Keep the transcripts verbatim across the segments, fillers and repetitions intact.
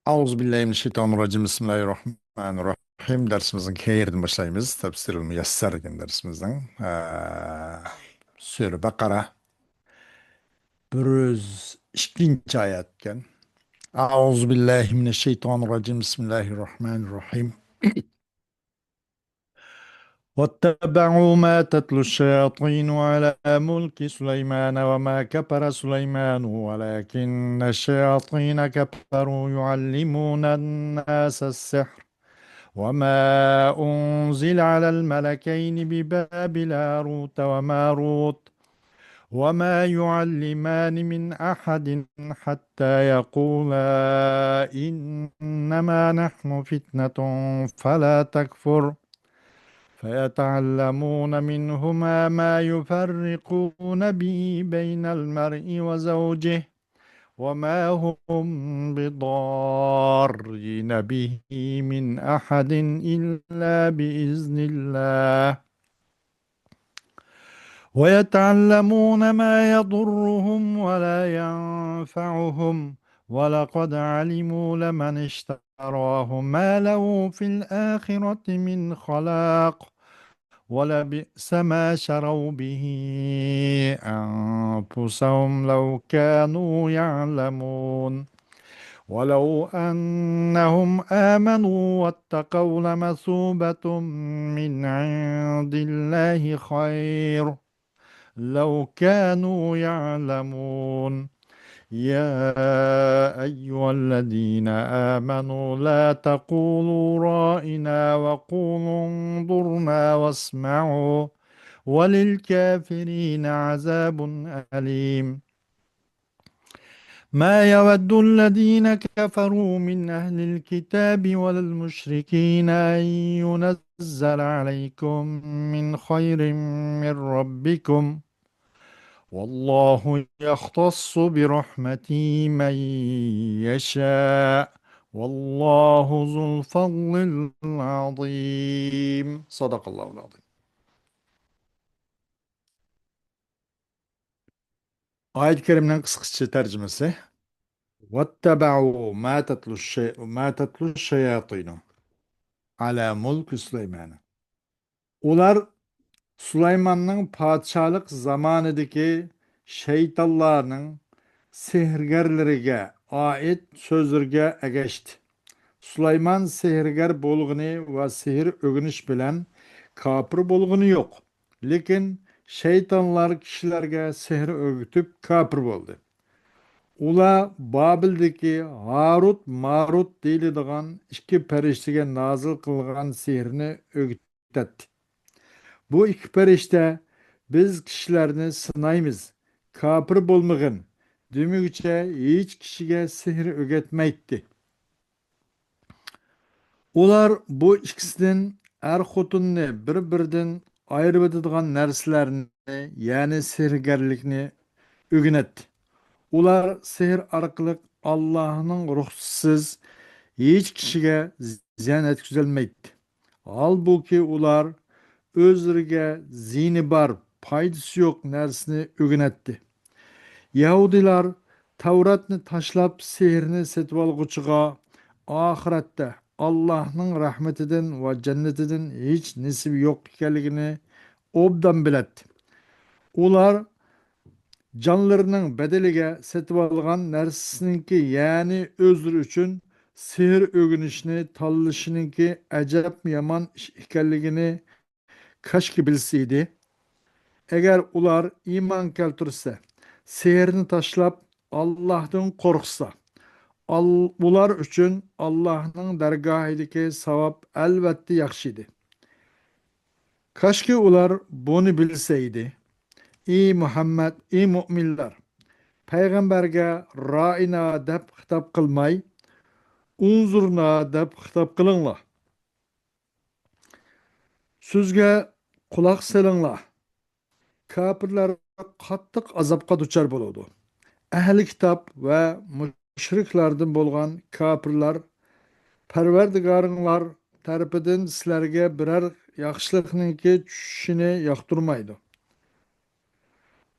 أعوذ بالله من الشيطان الرجيم. بسم الله الرحمن الرحيم. دەرسىمىزنى خەيردىن باشلايمىز. تەپسىرۇل مۇيەسسەر دېگەن دەرسىمىزنىڭ، ئە، سۈرە بەقەرە بىر يۈز ئىككىنچى ئايەت ئىكەن. أعوذ بالله من الشيطان الرجيم. بسم الله الرحمن الرحيم. واتبعوا ما تتلو الشياطين على ملك سليمان وما كفر سليمان ولكن الشياطين كفروا يعلمون الناس السحر وما أنزل على الملكين ببابل هاروت وماروت وما يعلمان من أحد حتى يقولا إنما نحن فتنة فلا تكفر فيتعلمون منهما ما يفرقون به بين المرء وزوجه وما هم بضارين به من أحد إلا بإذن الله ويتعلمون ما يضرهم ولا ينفعهم ولقد علموا لمن اشتراه ما له في الآخرة من خلاق ولبئس ما شروا به أنفسهم لو كانوا يعلمون ولو أنهم آمنوا واتقوا لمثوبة من عند الله خير لو كانوا يعلمون. يا أيها الذين آمنوا لا تقولوا رائنا وقولوا انظرنا واسمعوا وللكافرين عذاب أليم. ما يود الذين كفروا من أهل الكتاب ولا المشركين أن ينزل عليكم من خير من ربكم والله يختص برحمته من يشاء والله ذو الفضل العظيم. صدق الله العظيم. ئايەت كەرىمنىڭ قىسقىچە تەرجىمىسى. واتبعوا ما تتلو الشي-، ما تتلو الشياطين على ملك سليمان. ئۇلار سۇلايماننىڭ پادىشاھلىق زامانىدىكى شەيتانلارنىڭ سېھىرگەرلىرىگە ئائىت سۆزلىرىگە ئەگەشتى. سۇلايمان سېھىرگەر بولغىنى ۋە سېھىر ئۆگىنىش بىلەن كاپىر بولغىنى يوق. لېكىن شەيتانلار كىشىلەرگە سېھىر ئۆگىتىپ كاپىر بولدى. ئۇلار بابىلدىكى ھاروت ماروت دېيىلىدىغان ئىككى پەرىشتىگە نازىل قىلغان سېھىرنى ئۆگىتەتتى. بۇ ئىككى پەرىشتە، بىز كىشىلەرنى سىنايمىز، كاپىر بولمىغىن دېمىگۈچە ھېچ كىشىگە سېھىر ئۆگەتمەيتتى. ئۇلار بۇ ئىككىسىدىن ئەر-خوتۇننى بىر-بىرىدىن ئايرىۋېتىدىغان نەرسىلەرنى، يەنى سېھىرگەرلىكنى ئۆگىنەتتى. ئۇلار سېھىر ئارقىلىق ئاللاھنىڭ رۇخسىتىسىز ھېچ كىشىگە زىيان يەتكۈزەلمەيتتى. ھالبۇكى، ئۇلار ئۆزلىرىگە زىيىنى بار، پايدىسى يوق نەرسىنى ئۆگىنەتتى. يەھۇدىيلار تەۋراتنى تاشلاپ، سېھىرنى سېتىۋالغۇچىغا ئاخىرەتتە ئاللاھنىڭ رەھمىتىدىن ۋە جەننىتىدىن ھېچ نېسىۋى يوق ئىكەنلىكىنى ئوبدان بىلەتتى. ئۇلار جانلىرىنىڭ بەدىلىگە سېتىۋالغان نەرسىسىنىڭكى، يەنى ئۆزلىرى ئۈچۈن سېھىر ئۆگىنىشنى تاللىشىنىڭكى ئەجەب يامان ئىش ئىكەنلىكىنى كاشكى بىلسە ئىدى. ئەگەر ئۇلار ئىمان كەلتۈرسە، سېھىرنى تاشلاپ، ئاللاھتىن قورقسا، ئال-، ئۇلار ئۈچۈن ئاللاھنىڭ دەرگاھىدىكى ساۋاب ئەلۋەتتە ياخشى ئىدى. كاشكى ئۇلار بۇنى بىلسەيدى. ئى مۇھەممەد، ئى مۇئمىنلار! پەيغەمبەرگە رائىنا دەپ خىتاب قىلماي، ئۇنزۇرنا دەپ خىتاب قىلىڭلار. سۆزگە قۇلاق سېلىڭلار. كاپىرلار قاتتىق ئازابقا دۇچار بولىدۇ. ئەھلى كىتاب ۋە مۇشرىكلاردىن بولغان كاپىرلار پەرۋەردىگارىڭلار تەرىپىدىن سىلەرگە بىرەر ياخشىلىقنىڭكى چۈشۈشىنى ياقتۇرمايدۇ.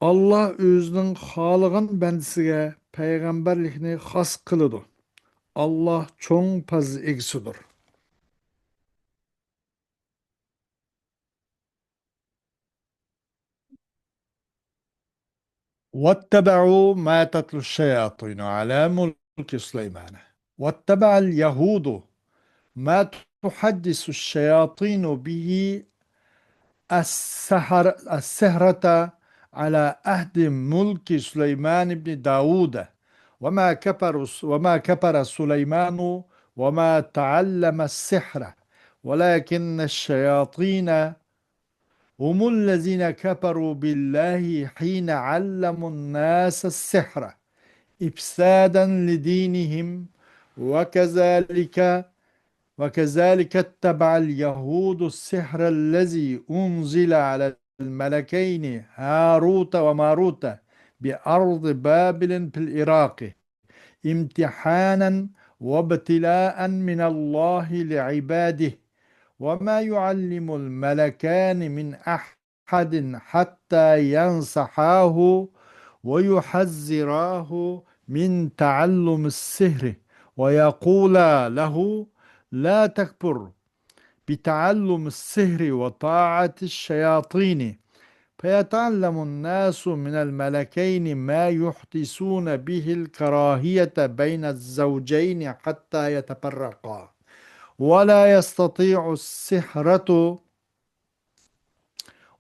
ئاللا ئۆزىنىڭ خالىغان بەندىسىگە پەيغەمبەرلىكنى خاس قىلىدۇ. ئاللاھ چوڭ پەزىل ئىگىسىدۇر. واتبعوا ما تتلو الشياطين على ملك سليمان واتبع اليهود ما تحدث الشياطين به السحر السحرة على عهد ملك سليمان بن داود وما كفر وما كفر سليمان وما تعلم السحر ولكن الشياطين هم الذين كفروا بالله حين علموا الناس السحر إفسادا لدينهم وكذلك وكذلك اتبع اليهود السحر الذي أنزل على الملكين هاروت وماروت بأرض بابل في العراق امتحانا وابتلاء من الله لعباده وما يعلم الملكان من أحد حتى ينصحاه ويحذراه من تعلم السحر ويقولا له لا تكفر بتعلم السحر وطاعة الشياطين فيتعلم الناس من الملكين ما يحدثون به الكراهية بين الزوجين حتى يتفرقا ولا يستطيع السحرة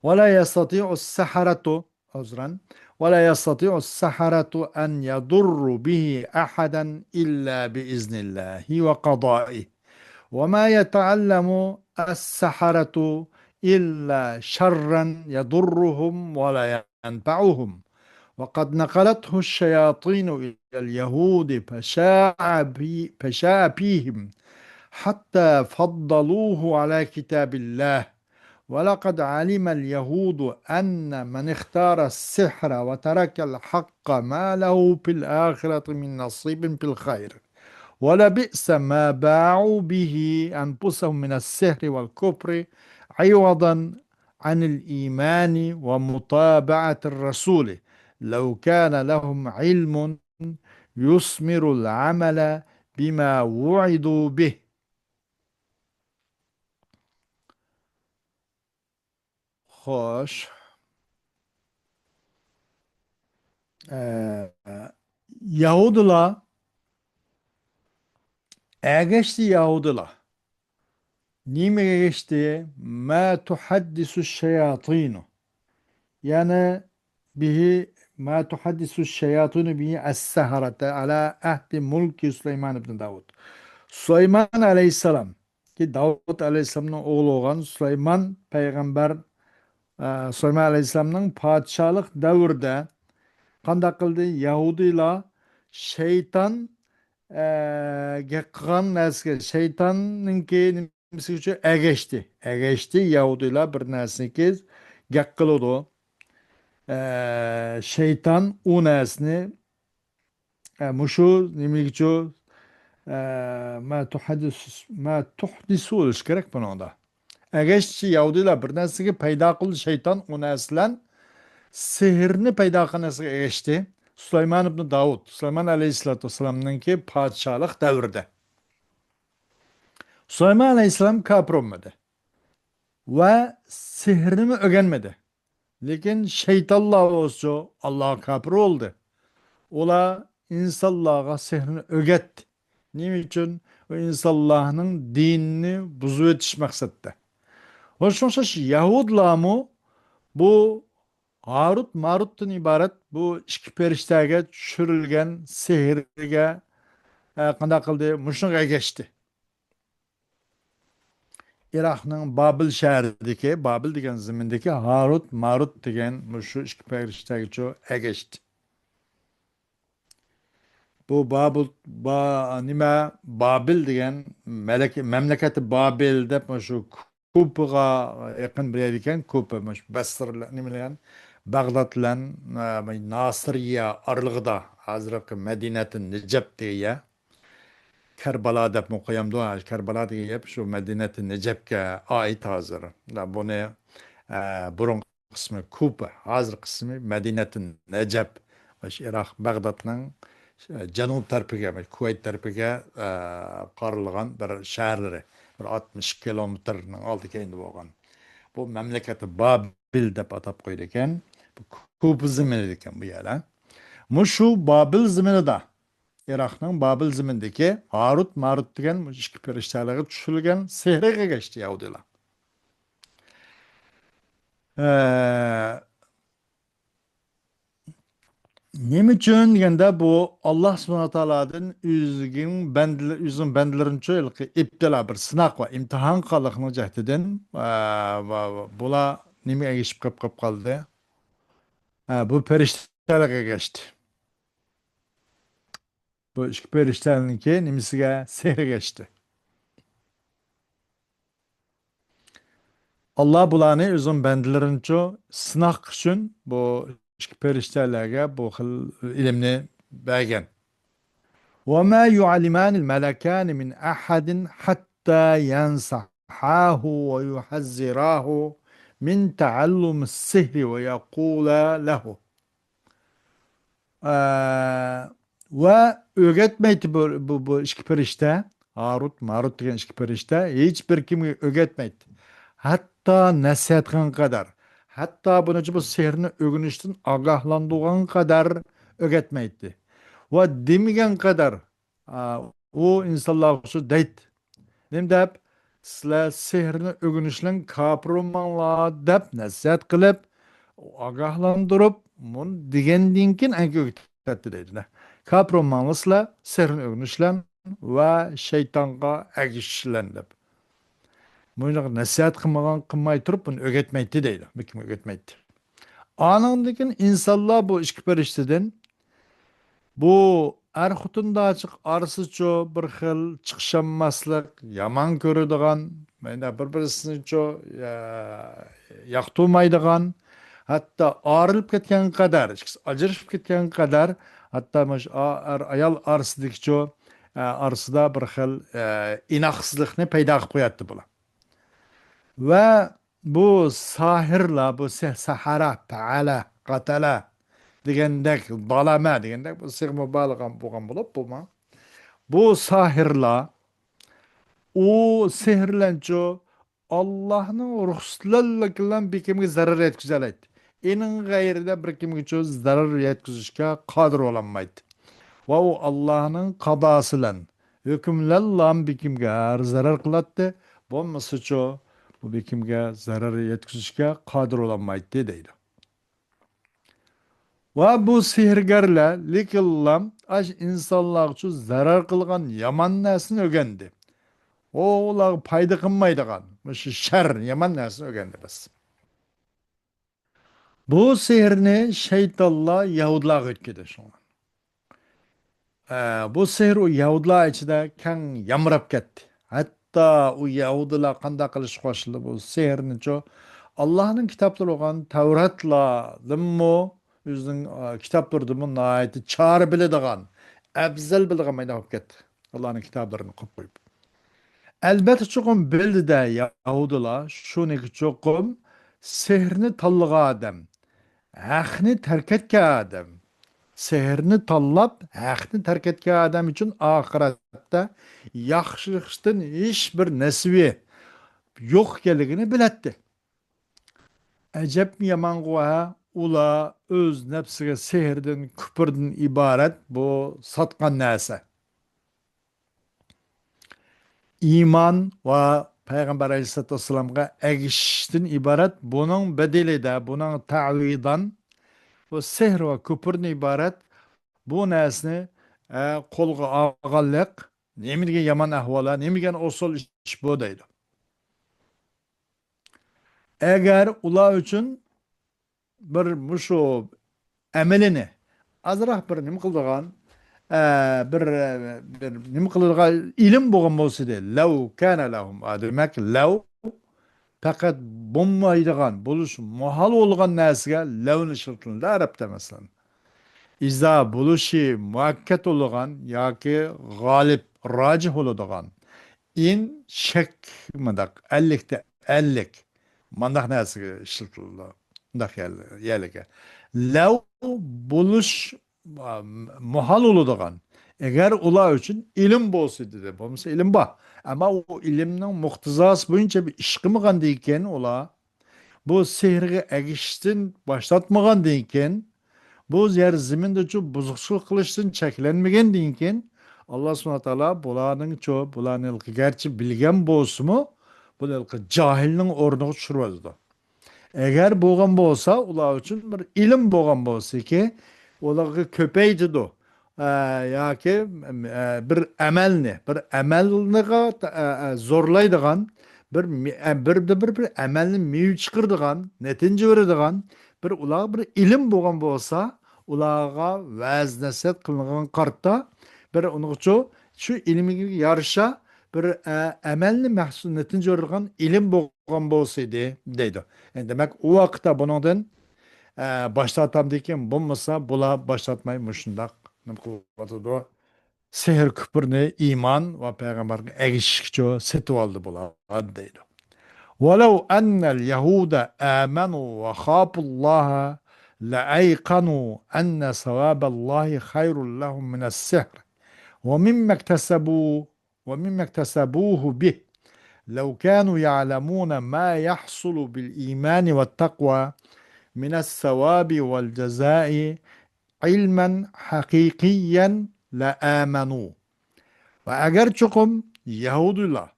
ولا يستطيع السحرة عذرا ولا يستطيع السحرة أن يضروا به أحدا إلا بإذن الله وقضائه وما يتعلم السحرة إلا شرا يضرهم ولا ينفعهم وقد نقلته الشياطين إلى اليهود فشاع في فشاع فيهم حتى فضلوه على كتاب الله ولقد علم اليهود أن من اختار السحر وترك الحق ما له في الآخرة من نصيب في الخير ولبئس ما باعوا به أنفسهم من السحر والكفر عوضا عن الإيمان ومتابعة الرسول لو كان لهم علم يثمر العمل بما وعظوا به. خوش. ئە، يەھۇدىيلار ئەگەشتى، يەھۇدىيلار. نېمىگە ئەگەشتى؟ ما تحدث الشياطين. يەنى به ما تحدث الشياطين به السحرة على عهد ملك سليمان بن داود. سۇلايمان ئەلەيھىسسالام، كى داۋۇت ئەلەيھىسسالامنىڭ ئوغلى بولغان سۇلايمان پەيغەمبەر، ئە، سۇلايمان ئەلەيھىسسالامنىڭ پادىشاھلىق دەۋرىدە قانداق قىلدى؟ يەھۇدىيلار شەيتان، ئە، گەپ قىلغان نەرسىگە، شەيتاننىڭكى نېمىسى ئۈچۈن ئەگەشتى. ئەگەشتى، يەھۇدىيلار بىر نەرسىنىڭكى گەپ قىلىدۇ. ئە، شەيتان ئۇ نەرسىنى ئە، مۇشۇ نېمىگىچۇ، ئە، ما تۇھدىسۇ، ما تۇھدىسۇ بولۇشى كېرەك بۇنىڭدا. ئەگەرچە يەھۇدىيلار بىر نەرسىگە پەيدا قىلدى، شەيتان ئۇ نەرسە بىلەن سېھىرنى پەيدا قىلغان نەرسىگە ئەگەشتى. سۇلايمان ئىبنى داۋۇد، سۇلايمان ئەلەيھىسسالاتۇ ۋەسسالامنىڭكى پادىشاھلىق دەۋرىدە. سۇلايمان ئەلەيھىسسالام كاپىر بولمىدى. ۋە سېھىرنىمۇ ئۆگەنمىدى. لېكىن شەيتانلار بولسىچۇ، ئاللاغا كاپىر بولدى. ئۇلار ئىنسانلارغا سېھىرنى ئۆگەتتى. نېمە ئۈچۈن؟ ئۇ ئىنسانلارنىڭ دىنىنى بۇزۇۋېتىش مەقسەتتە. ۋە شۇنىڭغا ئوخشاش يەھۇدلارمۇ بۇ ھاروت ماروتتىن ئىبارەت بۇ ئىككى پەرىشتەگە چۈشۈرۈلگەن سېھىرگە، ئە، قانداق قىلدى؟ مۇشۇنىڭغا ئەگەشتى. ئىراقنىڭ بابىل شەھىرىدىكى، بابىل دېگەن زېمىندىكى ھاروت ماروت دېگەن مۇشۇ ئىككى پەرىشتەگىچۇ ئەگەشتى. بۇ بابىل، با-، نېمە، بابىل دېگەن مەلەك-، مەملىكەتى بابىل دەپ مۇشۇ كۇپىغا يېقىن بىر يەر ئىكەن، كۇپا، مۇشۇ بەسرە، نېمە دېگەن، باغداد بىلەن، ئە، ناسىرىيە ئارىلىقىدا، ھازىرقى مەدىنەتۇ نەجەف دېگەن يەر. كەربالا دەپمۇ قويامدۇ؟ ھە، كەربالا دېگەن گەپ شۇ مەدىنەتۇ نەجەفكە ئائىت ھازىر. بۇنى، ئە، بۇرۇنقى قىسمى كۇپا، ھازىرقى قىسمى مەدىنەتۇ نەجەف. شۇ ئىراق، باغدادنىڭ جەنۇب تەرىپىگە، كۇۋەيت تەرىپىگە، ئە، قارىلغان بىر شەھەرلىرى، بىر ئاتمىش كىلومېتىرنىڭ ئالدى كەينىدە بولغان. بۇ مەملىكەتنى بابىل دەپ ئاتاپ قويىدىكەن. بۇ كۇفا زېمىنى ئىكەن بۇ يەر، ھە. مۇشۇ بابىل زېمىنىدا، ئىراقنىڭ بابىل زېمىنىدىكى ھاروت ماروت دېگەن مۇشۇ ئىككى پەرىشتەلەرگە چۈشۈرۈلگەن سېھىرگە ئەگەشتى يەھۇدىيلار. ئە، نېمە ئۈچۈن دېگەندە، بۇ ئاللا سۇبھانەھۇ ۋە تائالادىن ئۆزىنىڭ بەندىلە-، ئۆزىنىڭ بەندىلىرىنىچۇ ھېلىقى ئىپتىلا، بىر سىناق ۋە ئىمتىھان قىلغانلىقىنىڭ جەھىتىدىن، ئە، ۋە، ۋە بۇلار نېمىگە ئەگىشىپ قېلىپ، قېلىپ قالدى؟ ئە، بۇ پەرىشتىلەرگە ئەگەشتى. بۇ ئىككى پەرىشتەنىڭكى نېمىسىگە؟ سېھرىگە ئەگەشتى. ئاللا بۇلارنى ئۆزىنىڭ بەندىلىرىنىچۇ سىناق ئۈچۈن بۇ ئىككى پەرىشتەلەرگە بۇ خىل ئىلىمنى بەرگەن. وما يعلمان الملكان من أحد حتى ينصحاه ويحذراه من تعلم السحر ويقولا له. ئە، ۋە ئۆگەتمەيتتى بۇ، بۇ، بۇ ئىككى پەرىشتە، ھاروت، ماروت دېگەن ئىككى پەرىشتە ھېچ بىر كىمگە ئۆگەتمەيتتى. ھەتتا نەسىھەت قىلغان قەدەر، ھەتتا بۇنىچە بۇ سېھىرنى ئۆگىنىشتىن ئاگاھلاندۇرغان قەدەر ئۆگەتمەيتتى. ۋە دېمىگەن قەدەر، ئا، ئۇ ئىنسانلارغا شۇ دەيتتى. نېمە دەپ؟ سىلەر سېھىرنى ئۆگىنىشلەن كاپىر بولماڭلار دەپ نەسىھەت قىلىپ، ئاگاھلاندۇرۇپ، مۇنى دېگەندىن كېيىن ئەنكى ئۆگىتەتتى دەيدۇ. كاپىر بولماڭلار سىلەر، سېھىرنى ئۆگىنىشلەن ۋە شەيتانغا ئەگىشىشلەن دەپ. مۇنداق نەسىھەت قىلمىغان، قىلماي تۇرۇپ بۇنى ئۆگەتمەيتتى دەيدۇ. بىر كىمگە ئۆگەتمەيتتى. ئانىڭدىن كېيىن ئىنسانلار بۇ ئىككى پەرىشتىدىن بۇ ئەر خوتۇندا ئارىسىچۇ بىر خىل چىقىشالماسلىق، يامان كۆرىدىغان، مانا بىر-بىرسىنىچۇ، يا-، ياقتۇرمايدىغان، ھەتتا ئايرىلىپ كەتكەنگە قەدەر، ئىككىسى ئاجرىشىپ كەتكەنگە قەدەر، ھەتتا مۇشۇ ئا-، ئەر-ئايال ئارىسىدىكىچۇ، ئە، ئارىسىدا بىر خىل، ئە، ئىناقسىزلىقنى پەيدا قىلىپ قوياتتى بۇلار. ۋە بۇ ساھىرلار، بۇ سە-، سەھەرە، پەئەلە، قەتەلە دېگەندەك، دالامە دېگەندەك، بۇ سىغ مۇبالىغە بولغان بولۇپ، بۇمۇ. بۇ ساھىرلار، ئۇ سېھىرلەنچۇ، ئاللاھنىڭ رۇخسىتىلەنلا بىر كىمگە زەرەر يەتكۈزەلەيتتى. ئېنىڭ غەيرىدە بىر كىمگىچۇ زەرەر يەتكۈزۈشكە قادىر بولالمايتتى. ۋە ئۇ ئاللاھنىڭ قازاسى بىلەن، ھۆكمى بىلەنلا بىر كىمگە زەرەر قىلاتتى، بولمىسىچۇ، بۇ بىر كىمگە زەرەر يەتكۈزۈشكە قادىر بولالمايتتى دەيدۇ. ۋە بۇ سېھىرگەرلەر، لېكىنلا ئاش ئىنسانلارغىچۇ زەرەر قىلغان يامان نەرسىنى ئۆگەندى. ئۇ ئۇلارغا پايدا قىلمايدىغان، مۇشۇ شەر، يامان نەرسىنى ئۆگەندى بەس. بۇ سېھىرنى شەيتانلار يەھۇدىيلارغا ئۆتكۈزدى شۇڭا. ئە، بۇ سېھىر ئۇ يەھۇدىيلار ئىچىدە كەڭ يامراپ كەتتى. ھەتتا ئۇ يەھۇدىيلار قانداق قىلىشقا باشلىدى بۇ سېھىرنىچۇ؟ ئاللاھنىڭ كىتابلىرى بولغان تەۋراتلاردىنمۇ، ئۆزىنىڭ، ئە، كىتابلىرىدىنمۇ ناھايىتى چارە بىلىدىغان، ئەۋزەل بىلىدىغان مايدا بولۇپ كەتتى. ئاللاھنىڭ كىتابلىرىنى قويۇپ قويۇپ. ئەلبەتتە، چوقۇم بىلدى-دە يەھۇدىيلار، شۇنىڭكى چوقۇم سېھىرنى تاللىغان ئادەم، ھەقنى تەرك ئەتكەن ئادەم، سېھىرنى تاللاپ، ھەقنى تەرك ئەتكەن ئادەم ئۈچۈن ئاخىرەتتە ياخشىلىقتىن ھېچ بىر نەسىۋى يوق ئىكەنلىكىنى بىلەتتى. ئەجەبمۇ يامانغۇ ھە، ئۇلار ئۆز نەپسىگە سېھىردىن، كۇپۇردىن ئىبارەت بۇ ساتقان نەرسە. ئىمان ۋە پەيغەمبەر ئەلەيھىسسالاتۇ ۋەسسالامغا ئەگىشىشتىن ئىبارەت، بۇنىڭ بەدىلىدە، بۇنىڭ تەۋىدان، بۇ سېھىر ۋە كۇپۇردىن ئىبارەت بۇ نەرسىنى، ئە، قولغا ئالغانلىق، نېمە دېگەن يامان ئەھۋال، نېمە دېگەن ئوسال ئىش بۇ دەيدۇ. ئەگەر ئۇلار ئۈچۈن بىر مۇشۇ ئەمىلىنى ئازراق بىر نېمە قىلىدىغان، ئە، بىر، بىر نېمە قىلىدىغان ئىلىم بولغان بولسىدى، لەۋ كانە لەھۇم، ئا، دېمەك، لەۋ پەقەت بولمايدىغان، بولۇش مۇھال بولغان نەرسىگە لەۋنى ئىشلىتىلىدۇ ئەرەبتە، مەسىلەن. ئىزا بولۇشى مۇئەككەت بولىدىغان ياكى غالىب، راجىھ بولىدىغان. ئىن شەك مۇنداق، ئەللىكتە ئەللىك. مانداق نەرسىگە ئىشلىتىلىدۇ. مۇنداق يەر-، يەرلىكى. لەۋ بولۇش مۇھال بولىدىغان. ئەگەر ئۇلار ئۈچۈن ئىلىم بولسا دېدى. بولمىسا ئىلىم بار. ئەمما ئۇ ئىلىمنىڭ مۇقتىزاسى بويىچە بىر ئىش قىلمىغاندىن كېيىن ئۇلار بۇ سېھىرگە ئەگىشىشتىن باشلاتمىغاندىن كېيىن، بۇ يەر زېمىندىچۇ بۇزۇقچىلىق قىلىشتىن چەكلەنمىگەندىن كېيىن، ئاللا سۇبھانەھۇ ۋە تائالا بۇلارنىڭچۇ، بۇلارنى ھېلىقى گەرچە بىلگەن بولسىمۇ، بۇنى ھېلىقى جاھىلنىڭ ئورنىغا چۈشۈرۈۋەتىدۇ. ئەگەر بولغان بولسا، ئۇلار ئۈچۈن بىر ئىلىم بولغان بولسىكى، ئۇلارغا كۆپەيتىدۇ. ئە، ياكى، ئە، بىر ئەمەلنى، بىر ئەمەلنىغا، ئە، ئە، زورلايدىغان، بىر مې-، ئە، بىر، بىر، بىر، بىر ئەمەلنى مېۋە چىقىرىدىغان، نەتىجە بېرىدىغان بىر ئۇلارغا بىر ئىلىم بولغان بولسا، ئۇلارغا ۋەز نەسىھەت قىلىنغان قارتا بىر ئۇنىڭچۇ شۇ ئىلمىگە يارىشا بىر، ئە، ئەمەلنى مەھسۇل نەتىجە بېرىدىغان ئىلىم بولغان بولسا ئىدى، دەيدۇ. ئە، دېمەك، ئۇ ۋاقىتتا بۇنىڭدىن، ئە، باشلاتامدىكىن، بولمىسا بۇلار باشلاتماي مۇشۇنداق نېمە قىلىۋاتىدۇ. سېھىر كۇپۇرنى ئىمان ۋە پەيغەمبەرگە ئەگىشىشكىچۇ سېتىۋالدى بۇلار، دەيدۇ. ولو أن اليهود آمنوا وخافوا الله لأيقنوا أن ثواب الله خير لهم من السحر ومما اكتسبوا، ومما اكتسبوه به، لو كانوا يعلمون ما يحصل بالإيمان والتقوى من الثواب والجزاء علما حقيقيا لآمنوا. ۋە ئەگەر چوقۇم يەھۇدىيلار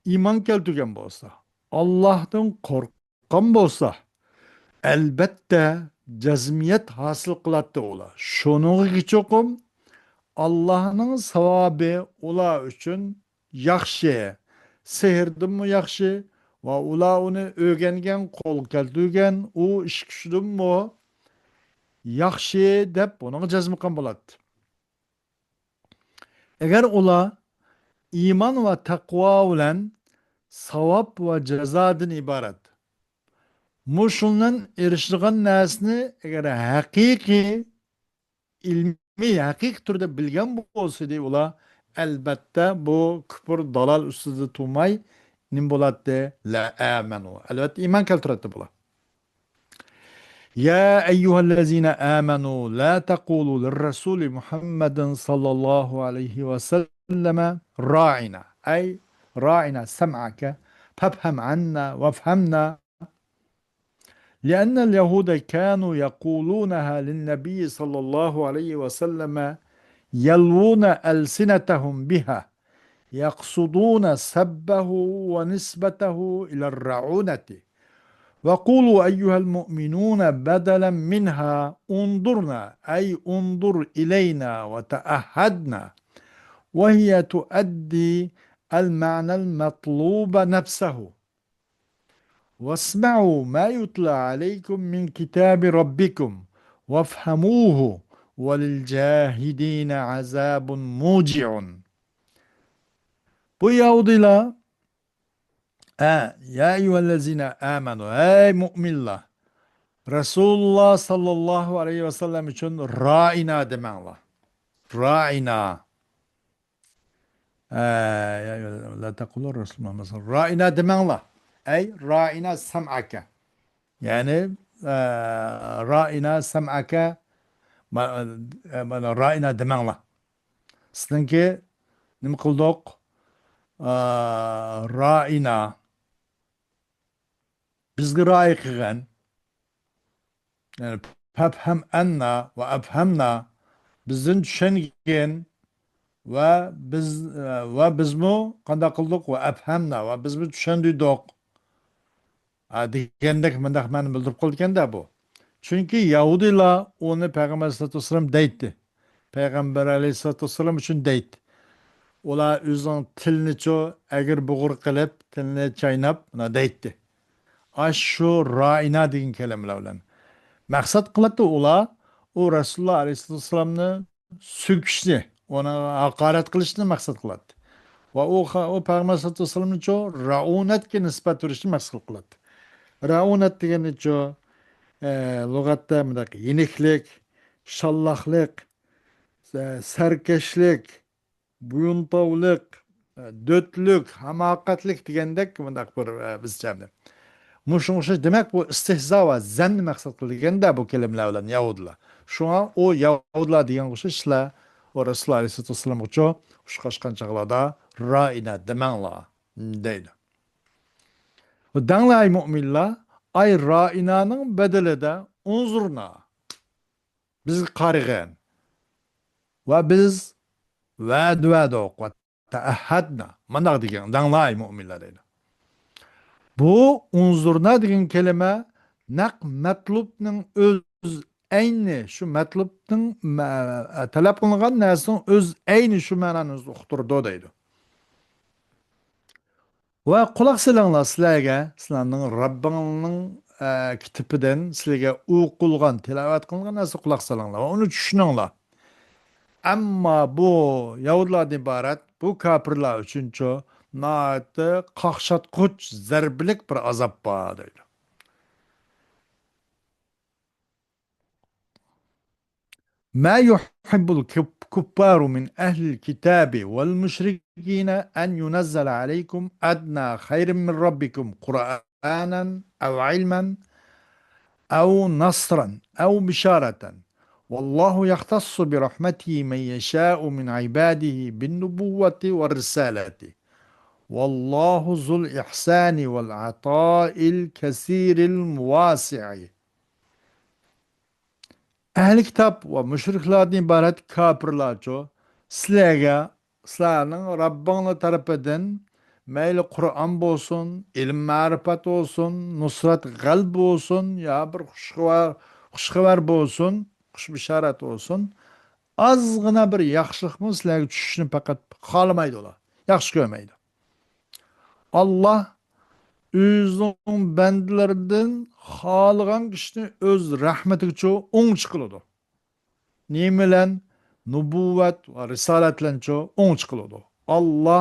ئىمان كەلتۈرگەن بولسا، ئاللاھتىن قورققان بولسا، ئەلبەتتە جەزمىيەت ھاسىل قىلاتتى ئۇلار. شۇنىڭغا چوقۇم ئاللاھنىڭ ساۋابى ئۇلار ئۈچۈن ياخشى، سېھىردىنمۇ ياخشى ۋە ئۇلار ئۇنى ئۆگەنگەن، قولغا كەلتۈرگەن ئۇ ئىش كۈچىدىنمۇ ياخشى دەپ بۇنىڭغا جەزم قىلغان بولاتتى. ئەگەر ئۇلار ئىمان ۋە تەقۋا بىلەن ساۋاب ۋە جازادىن ئىبارەت. مۇشۇنىڭ ئېرىشىدىغان نەرسىنى ئەگەر ھەقىقىي، ئىلمىي، ھەقىقىي تۈردە بىلگەن بولسىدى ئۇلار، ئەلبەتتە بۇ كۇپۇر، دالال ئۈستىدە تۇرماي نېمە بولاتتى؟ لە ئامەنۇ. ئەلۋەتتە ئىمان كەلتۈرەتتى بۇلار. يا أيها الذين آمنوا لا تقولوا للرسول محمد صلى الله عليه وسلم راعنا، أي راعنا سمعك فافهم عنا وافهمنا، لأن اليهود كانوا يقولونها للنبي صلى الله عليه وسلم يلوون ألسنتهم بها يقصدون سبه ونسبته إلى الرعونة. وقولوا أيها المؤمنون بدلا منها انظرنا، أي انظر إلينا وتعهدنا، وهي تؤدي المعنى المطلوب نفسه. واسمعوا ما يتلى عليكم من كتاب ربكم وافهموه وللجاحدين عذاب موجع. بۇ يەھۇدىيلار، ئە، يا ئەييۇھەللەزىنە ئامەنۇ، ئەي مۇئمىنلار، رەسۇلۇللا ساللاللاھۇ ئەلەيھى ۋەسەللەم ئۈچۈن رائىنا دېمەڭلار. رائىنا. ئە، يا ئەييۇھەللەزىنە، لا تەقۇلۇ رەسۇلۇللا مەسەلەن. رائىنا دېمەڭلار. ئەي رائىنا سەمئەكە. يەنى، ئە، رائىنا سەمئەكە. ما-، ئە، مانا رائىنا دېمەڭلار. سىزنىڭكى نېمە قىلدۇق؟ ئا، رائىنا. بىزگە رائى قىلغان. يەنى، پەپھەم ئەننا ۋە ئەپھەمنا. بىزدىن چۈشەنگەن ۋە بىز، ۋە بىزمۇ قانداق قىلدۇق؟ ۋە ئەپھەمنا. ۋە بىزمۇ چۈشەندۈردۇق. ھە، دېگەندەك مۇنداق مەنە بىلدۈرۈپ قالىدىكەن-دە بۇ. چۈنكى يەھۇدىيلار ئۇنى پەيغەمبەر ئەلەيھىسسالاتۇ ۋەسسالام دەيتتى. پەيغەمبەر ئەلەيھىسسالاتۇ ۋەسسالام ئۈچۈن دەيتتى. ئۇلار ئۆزىنىڭ تىلىنىچۇ ئەگرى بۇغرا قىلىپ، تىلىنى چايناپ، مۇنا دەيتتى. ئاشۇ رائىنا دېگەن كەلىمىلەر بىلەن. مەقسەت قىلاتتى ئۇلار، ئۇ رەسۇلۇللا ئەلەيھىسسالاتۇ ۋەسسالامنى سۆكۈشنى، ئۇنى ھاقارەت قىلىشنى مەقسەت قىلاتتى. ۋە ئۇ خا-، ئۇ پەيغەمبەر ساللاللاھۇ ئەلەيھى ۋەسەللەمنىچۇ رەئۇنەتكە نىسبەت بېرىشنى مەقسەت قىلاتتى. رەئۇنەت دېگەننىچۇ، ئە، لۇغەتتە مۇنداق يېنىكلىك، شاللاقلىق، ئە، سەركەشلىك، بويۇنتاۋلىق، ئە، دۆتلۈك، ھاماقەتلىك دېگەندەك مۇنداق بىر، ئە، بىزچە. مۇشۇنىڭغا ئوخشاش، دېمەك، بۇ ئىستىھزا ۋە زەننى مەقسەت قىلىدىكەن-دە بۇ كەلىمىلەر بىلەن يەھۇدىيلار. شۇڭا ئۇ يەھۇدىيلار دېگەنگە ئوخشاش سىلەر ئۇ رەسۇلۇللا ئەلەيھىسسالاتۇ ۋەسسالامغىچۇ ئۇچراشقان چاغلاردا رائىنا دېمەڭلار دەيدۇ. دەڭلار ئەي مۆمىنلەر، ئەي رائىنانىڭ بەدىلىدە ئۇنزۇرنا، بىزگە قارىغىن. ۋە بىز ۋەدە بەردۇق ۋە تەئەھھەدنا. مانداق دېگىن، دەڭلار ئەي مۆمىنلەر دەيدۇ. بۇ ئۇنزۇرنا دېگەن كەلىمە نەق مەتلۇبنىڭ ئۆز ئەينى، شۇ مەتلۇبنىڭ مە-، تەلەپ قىلىنغان نەرسىنىڭ ئۆز ئەينى شۇ مەنانى ئۇقتۇرىدۇ دەيدۇ. ۋە قۇلاق سېلىڭلار سىلەرگە، سىلەرنىڭ رەببىڭنىڭ، ئە، كىتابىدىن سىلەرگە ئوقۇلغان، تىلاۋەت قىلىنغان نەرسە قۇلاق سېلىڭلار ۋە ئۇنى چۈشىنىڭلار. ئەمما بۇ يەھۇدىيلاردىن ئىبارەت بۇ كاپىرلار ئۈچۈنچۇ ناھايىتى قاقشاتقۇچ، زەربىلىك بىر ئازاب بار دەيدۇ. ما يحب الكفار من أهل الكتاب والمشركين أن ينزل عليكم أدنى خير من ربكم قرآنا أو علما أو نصرا أو بشارة والله يختص برحمته من يشاء من عباده بالنبوة والرسالة والله ذو الإحسان والعطاء الكثير الواسع. ئەھلى كىتاب ۋە مۇشرىكلاردىن ئىبارەت كاپىرلارچۇ، سىلەرگە سىلەرنىڭ رەببىڭلار تەرىپىدىن مەيلى قۇرئان بولسۇن، ئىلىم-مەرىپەت بولسۇن، نۇسرەت، غەلىبە بولسۇن، يا بىر خۇش خەۋەر، خۇش خەۋەر بولسۇن، خۇش بېشارەت بولسۇن، ئازغىنا بىر ياخشىلىقمۇ سىلەرگە چۈشۈشنى پەقەت خالىمايدۇ ئۇلار، ياخشى كۆرمەيدۇ. ئاللا ئۆزىنىڭ بەندىلىرىدىن خالىغان كىشىنى ئۆز رەھمىتىگىچۇ ئوڭچە قىلىدۇ. نېمە بىلەن؟ نۇبۇۋۋەت ۋە رىسالەت بىلەنچۇ ئوڭچە قىلىدۇ. ئاللا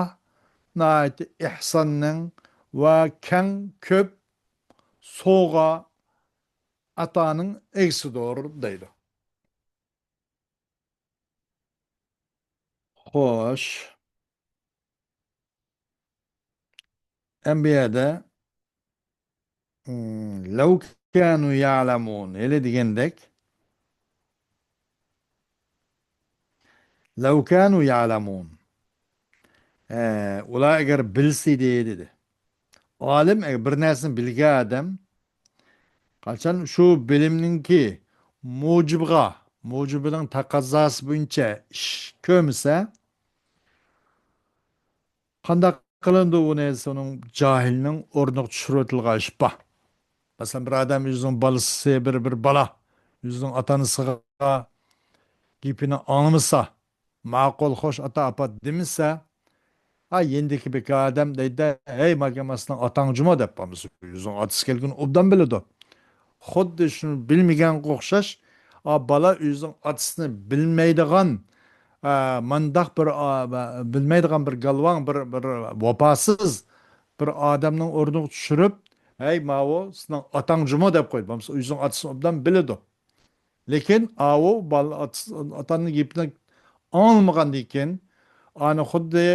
ناھايىتى ئېھساننىڭ ۋە كەڭ، كۆپ سوۋغا، ئاتانىڭ ئىگىسىدۇر دەيدۇ. خوش. ئەمبىيەدە، م، لەۋ كانۇ يەلەمۇن، ھېلى دېگەندەك، لەۋ كانۇ يەلەمۇن. ئە، ئۇلار ئەگەر بىلسىدى، دېدى. ئالىم، ئەگەر بىر نەرسىنى بىلگەن ئادەم، قاچان شۇ بىلىمنىڭكى مۇجىبىغا، مۇجىبىنىڭ تەقەززاسى بويىچە ئىش كۆرمىسە، قانداق قىلىندى ئۇنى، ئۇنىڭ جاھىلنىڭ ئورنىغا چۈشۈرۈۋېتىلغان ئىش بار. مەسىلەن، بىر ئادەم ئۆزىنىڭ بالىسى، بىر، بىر بالا ئۆزىنىڭ ئاتا-ئانىسىغا گېپىنى ئاڭلىمىسا، ماقۇل، خوش، ئاتا، ئاپا دېمىسە، ھا، يېنىدىكى بىر ئادەم دەيدۇ، ھەي، ماگەن، سېنىڭ ئاتاڭ جۇمۇ دەپ قالمىسا، ئۆزىنىڭ ئاتىسى كەلگىنى ئوبدان بىلىدۇ. خۇددى شۇنى بىلمىگەنگە ئوخشاش، ئا، بالا ئۆزىنىڭ ئاتىسىنى بىلمەيدىغان، ئا، مانداق بىر، ئا، بىلمەيدىغان بىر گالۋاڭ، بىر، بىر ۋاپاسىز بىر ئادەمنىڭ ئورنىغا چۈشۈرۈپ، ھەي، ماۋۇ سېنىڭ ئاتاڭ جۇمۇ دەپ قويدى. بولمىسا ئۆزىنىڭ ئاتىسىنى ئوبدان بىلىدۇ. لېكىن ئاۋۇ بالا ئاتىس-، ئاتانىڭ گېپىنى ئاڭلىمىغاندىن كېيىن، ئانى خۇددى،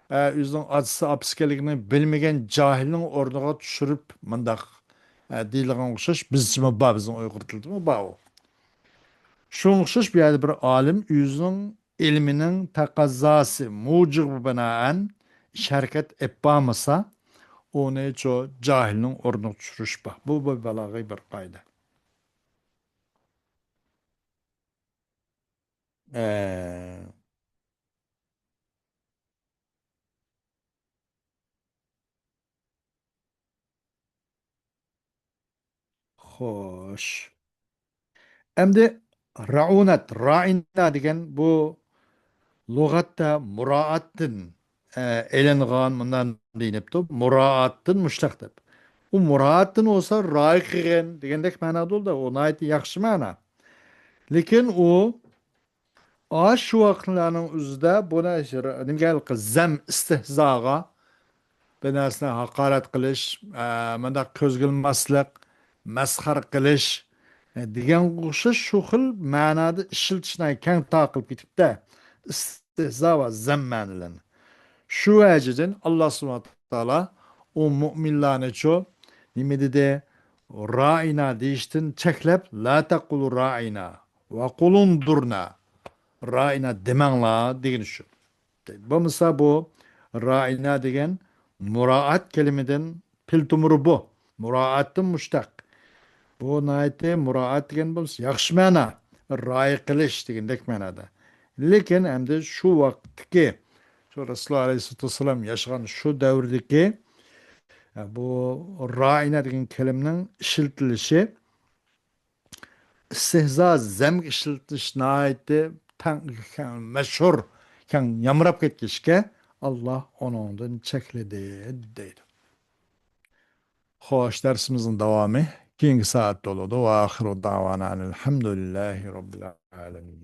ئە، ئۆزىنىڭ ئاتىسى، ئاپىسى ئىكەنلىكىنى بىلمىگەن جاھىلنىڭ ئورنىغا چۈشۈرۈپ، مۇنداق، ئە، دېيىلغان ئوخشاش، بىزچىمۇ بار، بىزنىڭ ئۇيغۇر تىلىدىمۇ بار ئۇ. شۇنىڭغا ئوخشاش بۇ يەردە بىر ئالىم ئۆزىنىڭ ئىلمىنىڭ تەقەززاسى مۇجىبىغا بىنائەن ئىش ھەرىكەت ئېلىپ بارمىسا، ئۇنى شۇ جاھىلنىڭ ئورنىغا چۈشۈرۈش بار. بۇ، بۇ بالاغىي بىر قائىدە. ئە، خوش. ئەمدى رەئۇنەت، رائىنا دېگەن بۇ لۇغەتتە مۇرائاتتىن، ئە، ئېلىنغان، مۇنداق دېيىلىپتۇ، مۇرائاتتىن مۇشتەق دەپ. ئۇ مۇرائاتتىن بولسا رايى قىلغىن دېگەندەك مەنادا بولدى. ئۇ ناھايىتى ياخشى مەنا. لېكىن ئۇ ئاشۇ ۋاقىتلارنىڭ ئۆزىدە بۇ نەرسە نېمىگە ھېلىقى زەم، ئىستىھزاغا، بىر نەرسىنى ھاقارەت قىلىش، ئە، مۇنداق كۆزگە ئىلماسلىق، مەسخىرە قىلىش، ئە، دېگەنگە ئوخشاش شۇ خىل مەنادا ئىشلىتىش ناھايىتى كەڭ تارقىلىپ كېتىپتۇ. ئىستىھزا ۋە زەم مەنىلەرنى. شۇ ۋەجىدىن ئاللا سۇبھانەھۇ ۋە تائالا ئۇ مۆمىنلارنىچۇ نېمە دېدى؟ رائىنا دېيىشتىن چەكلەپ، لا تەقۇلۇ رائىنا. ۋەقۇلۇنزۇرنا، رائىنا دېمەڭلار دېگىنى شۇ. بولمىسا بۇ رائىنا دېگەن مۇرائەت كەلىمىدىن پىل تومۇرى بۇ. مۇرائەتتىن مۇشتەق. بۇ ناھايىتى مۇرائەت دېگەن بولسا ياخشى مەنا، رىئايە قىلىش دېگەندەك مەنادا. لېكىن ئەمدى شۇ ۋاقىتتىكى، شۇ رەسۇلۇللاھ ئەلەيھىسسالاتۇ ۋەسسالام ياشىغان شۇ دەۋردىكى، ئە، بۇ رائىنا دېگەن كەلىمىنىڭ ئىشلىتىلىشى ئىستىھزا، زەمگە ئىشلىتىش ناھايىتى تەڭ، كەڭ، مەشھۇر، كەڭ يامراپ كەتكەچكە، ئاللاھ ئۇنىڭدىن چەكلىدى، دەيدۇ. خوش، دەرسىمىزنىڭ داۋامى كېيىنكى سائەتتە بولىدۇ. ۋە ئاخىرۇ دەئۋانا ئەنىل ھەمدۇلىللاھى رەببىل ئالەمىن.